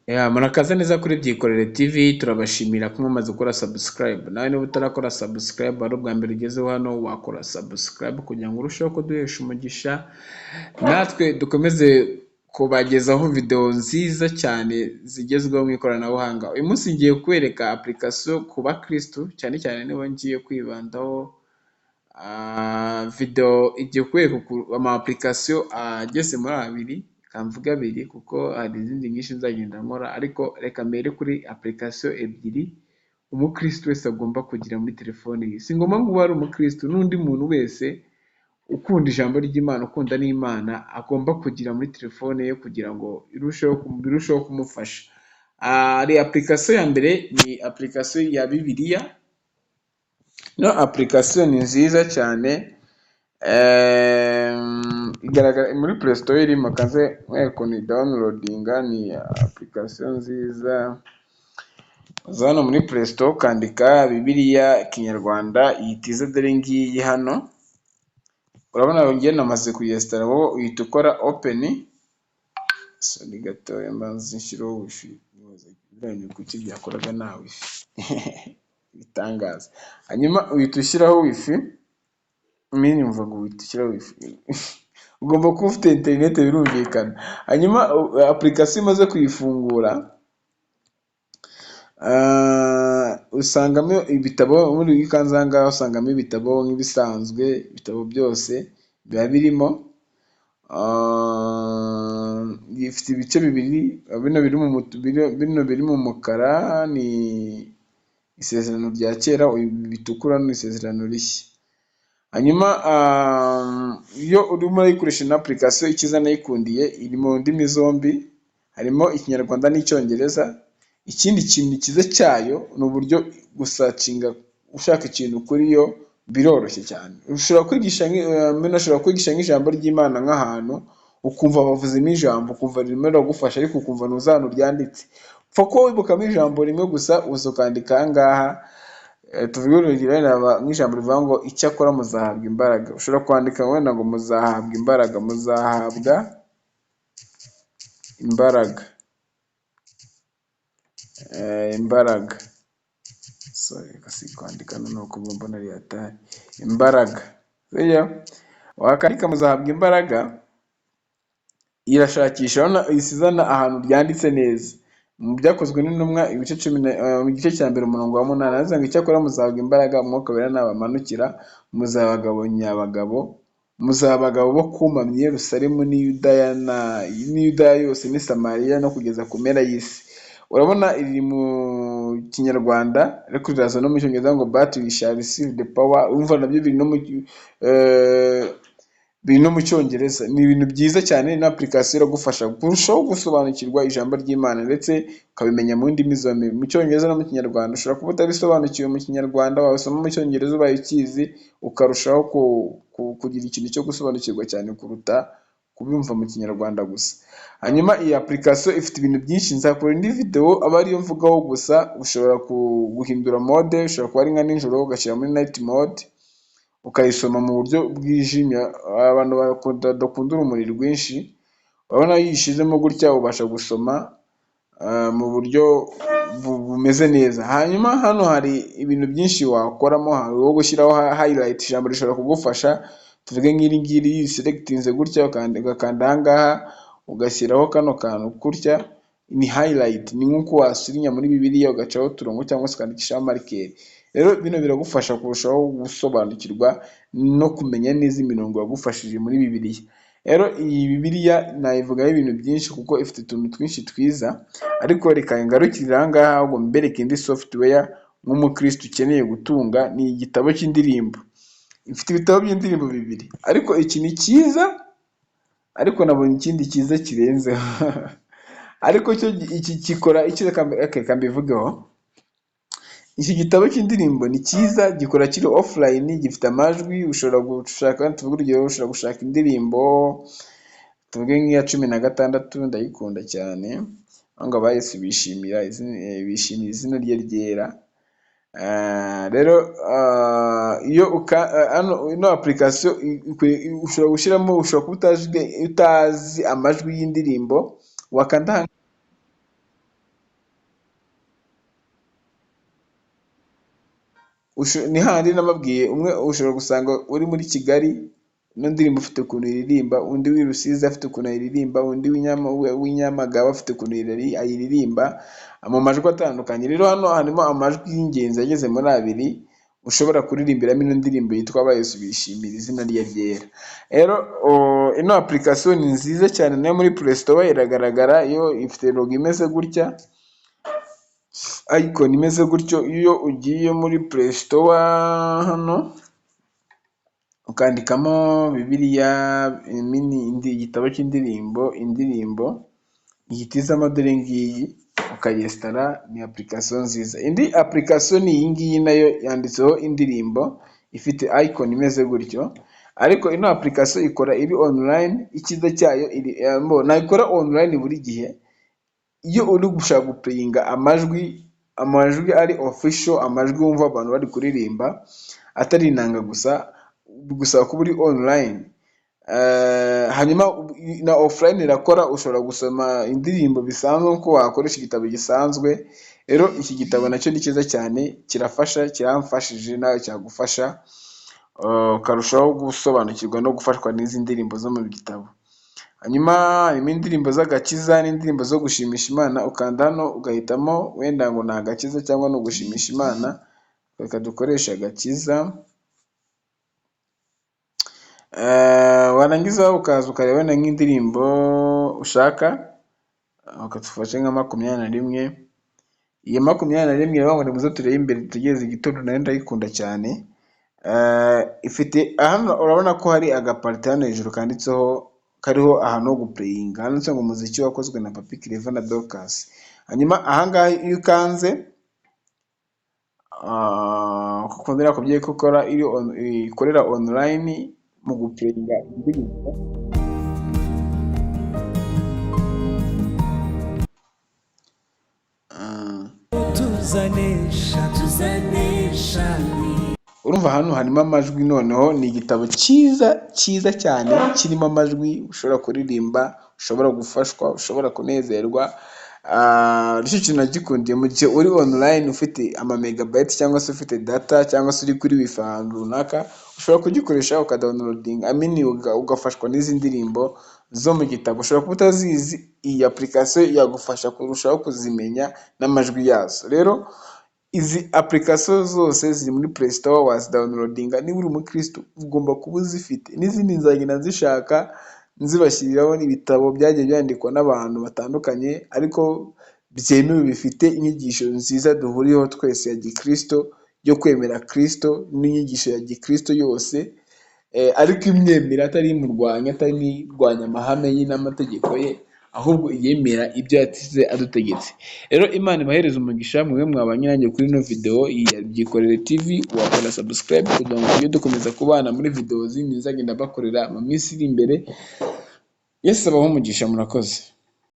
Ya, murakaza neza kuri Byikorere TV. Turabashimira ko mwamaze gukora subscribe. Nawe niba utarakora subscribe, ari ubwa mbere ugezeho hano, wakora subscribe kugira ngo urusheho kuduhesha umugisha, natwe dukomeze kubagezaho video nziza cyane zigezweho mu ikoranabuhanga. Uyu munsi ngiye kwereka application ku bakristu cyane cyane, nibo ngiye kwibandaho. Video igiye kwereka ama application ageze muri abiri, kamvuga abiri kuko hari izindi nyinshi nzagenda nkora, ariko reka mbere kuri application ebyiri umukristo wese agomba kugira muri telefone ye. Si ngombwa ngo ube ari umukristo, n'undi muntu wese ukunda ijambo ry'Imana, ukunda n'Imana, agomba kugira muri telefone ye kugira ngo birusheho kumufasha. Hari application ya mbere, ni application ya Bibiliya. Ino application ni nziza cyane, igaragara muri Play Store irimo. Kaze mwereke ukuntu downloadinga. Ni application nziza. Uza hano muri Play Store ukandika Bibiliya Kinyarwanda, ihita iza. Dore ngiyi hano, urabona ngiye namaze kuyinstalla. Wowe uhita ukora open. Sorry gatoya, mbanze nshyireho wifi. Biriya kuki byakoraga nta wifi? Ibitangaza. Hanyuma uhita ushyiraho wifi, nyumva ngo uhita ushyiraho wifi, ugomba kuba ufite interineti, birumvikana. Hanyuma application imaze kuyifungura, usangamo ibitabo. Ubundi iyo ukanze aha ngaha usangamo ibitabo nk'ibisanzwe, ibitabo byose biba birimo. Ifite ibice bibiri: bino biri mu mukara ni Isezerano rya Kera, ibi bitukura ni Isezerano Rishya. Hanyuma iyo urimo urayikoresha ino application, icyiza nayikundiye, iri mu ndimi zombi, harimo Ikinyarwanda n'Icyongereza. Ikindi kintu cyiza cyayo ni uburyo gusearchinga ushaka ikintu kuri yo biroroshye cyane. Ushobora kwigisha nk'ijambo ry'Imana nk'ahantu, ukumva bavuzemo ijambo, ukumva ririmo riragufasha, ariko ukumva ntuzi ahantu ryanditse. Upfa kuba wibukamo ijambo rimwe gusa, uza ukandika aha ngaha. Tuvuge urugero wenda nk'ijambo rivuga ngo "Icyakora muzahabwa imbaraga". Ushobora kwandika wenda ngo "muzahabwa imbaraga", "muzahabwa imbaraga", imbaraga. Sorry, reka si kwandika noneho ko mbona ari hatari. Imbaraga, sibyo? Wakandika "muzahabwa imbaraga", irashakisha, urabona ihise izana ahantu ryanditse neza mu Byakozwe n'Intumwa ibice cumi na mu gice cya mbere umurongo wa 8, handitse ngo "Icyakora muzahabwa imbaraga Umwuka Wera nabamanukira, muzaba abagabo nyabagabo, muzaba abagabo bo kumpamya i Yerusalemu n'i Yudaya yose n'i Samariya no kugeza ku mpera y'isi". Urabona iri mu Kinyarwanda, ariko riraza no mu Cyongereza ngo "But we shall receive the power". Urumva nabyo biri no mu Cyongereza. Ni ibintu byiza cyane. Ino application iragufasha kurushaho gusobanukirwa ijambo ry'Imana, ndetse ukabimenya mu ndimi zombi, mu Cyongereza no mu Kinyarwanda. Ushobora kuba utabisobanukiwe mu Kinyarwanda, wabisoma mu Cyongereza ubaye ukizi, ukarushaho kugira ikintu cyo gusobanukirwa cyane kuruta kubyumva mu Kinyarwanda gusa. Hanyuma iyi application ifite ibintu byinshi, nzakora indi video aba ariyo mvugaho gusa. Ushobora guhindura mode, ushobora kuba ari nka nijoro ugashyira muri night mode, ukayisoma mu buryo bwijimye. Abantu badakunda urumuri rwinshi, urabona iyo uyishyizemo gutya ubasha gusoma mu buryo bumeze neza. Hanyuma hano hari ibintu byinshi wakoramo. Hari uwo gushyiraho highlight, ijambo rishobora kugufasha. Tuvuge nk'iri ngiri, iyo uselectinze gutya, ugakanda aha ngaha, ugashyiraho kano kantu gutya, ni highlight, ni nk'uko wasurinya muri Bibiliya ugacaho uturongo cyangwa se ukandikishaho marker. Rero bino biragufasha kurushaho gusobanukirwa no kumenya neza imirongo yagufashije muri Bibiliya. Rero iyi Bibiliya nayivugaho ibintu byinshi kuko ifite utuntu twinshi twiza, ariko reka ngarukire aha ngaha, ahubwo mbereke indi software nk'umukristo ukeneye gutunga, ni igitabo cy'indirimbo. Ifite ibitabo by'indirimbo bibiri, ariko iki ni cyiza, ariko nabonye ikindi cyiza kirenzeho. Ariko cyo iki gikora iki? Reka mbivugeho. Iki gitabo cy'indirimbo ni cyiza, gikora kiri offline, gifite amajwi. Ushobora gushaka, tuvuge urugero, ushobora gushaka indirimbo, tuvuge nk'iya 16, ndayikunda cyane, ngo "Aba Yesu bishimira izina rye ryera". Rero iyo hano ino application ushobora gushyiramo, ushobora kuba utazi amajwi y'indirimbo, wakanda. Ni hahandi nababwiye, umwe ushobora gusanga uri muri Kigali ino ndirimbo ufite ukuntu iririmba, undi w'i Rusizi afite ukuntu ayiririmba, undi w'i Nyamagabe afite ukuntu ayiririmba mu majwi atandukanye. Rero hano harimo amajwi y'ingenzi ageze muri abiri ushobora kuririmbiramo ino ndirimbo yitwa Aba Yesu bishimira izina rye ryera. Rero ino application ni nziza cyane, nayo muri Play Store iragaragara, yo ifite logo imeze gutya, icon imeze gutyo. Iyo ugiye muri Play Store hano ukandikamo Bibiliya mini, igitabo cy'indirimbo, indirimbo ihita izamo, dore ngiyi, ukayinstalla. Ni application nziza. Indi application ni iyi ngiyi, nayo yanditseho indirimbo, ifite icon imeze gutyo, ariko ino application ikora iri online. Icyiza cyayo iri ntabwo ikora online buri gihe. Iyo uri gushaka guplayinga amajwi ari official, amajwi wumva abantu bari kuririmba atari inanga gusa, bigusaba kuba uri online. Hanyuma na offline irakora, ushobora gusoma indirimbo bisanzwe nkuko wakoresha igitabo gisanzwe. Rero iki gitabo nacyo ni cyiza cyane, kirafasha, kiramfashije, nawe cyagufasha ukarushaho gusobanukirwa no gufashwa n'izi ndirimbo zo mu gitabo. Hanyuma harimo indirimbo z'agakiza n'indirimbo zo gushimisha Imana. Ukanda hano ugahitamo wenda ngo ni agakiza cyangwa ni ugushimisha Imana. Reka dukoreshe agakiza. Warangiza ukaza ukareba wenda nk'indirimbo ushaka, ukadufashe nka 21. Iyo 21 iravuga ngo nimuze turebe imbere dutegereze igitondo, nayo ndayikunda cyane. Ifite hano, urabona ko hari agapartie hano hejuru kanditseho, kariho ahantu ho guplayinga, handitse ngo umuziki wakozwe na Papi Clever na Dorcas. Hanyuma ahangaha iyo ukanze, kuko nakubwiye ko ikora ikorera online mu guplayinga indirimbo. Tuzanesha, tuzanesha. Urumva hano harimo amajwi. Noneho ni igitabo cyiza cyiza cyane kirimo amajwi ushobora kuririmba, ushobora gufashwa, ushobora kunezerwa. Nicyo kintu nagikundiye. Mu gihe uri online ufite ama megabyte cyangwa se ufite data cyangwa se uri kuri wifi ahantu runaka, ushobora kugikoresha ukadownloadinga, I mean, ugafashwa n'izi ndirimbo zo mu gitabo. Ushobora kuba utazizi, iyi application yagufasha kurushaho kuzimenya n'amajwi yazo. Rero izi application zose ziri muri Play Store, wazidownloadinga. Niba uri umukristo ugomba kuba uzifite. N'izindi nzagenda nzishaka nzibashyiriraho, n'ibitabo byagiye byandikwa n'abantu batandukanye ariko byemewe, bifite inyigisho nziza duhuriyeho twese ya gikristo, yo kwemera Kristo n'inyigisho ya gikristo yose, ariko imwemera, atari imurwanya, atari n'irwanya amahame ye n'amategeko ye, ahubwo yemera ibyo yasize adutegetse. Rero Imana ibahereze umugisha mwe mwabanye nanjye kuri ino video ya Byikorere TV. Wakora subscribe kugira ngo tujye dukomeza kubana muri video zindi nzagenda bakorera mu minsi iri imbere. Yesu abahe umugisha, murakoze.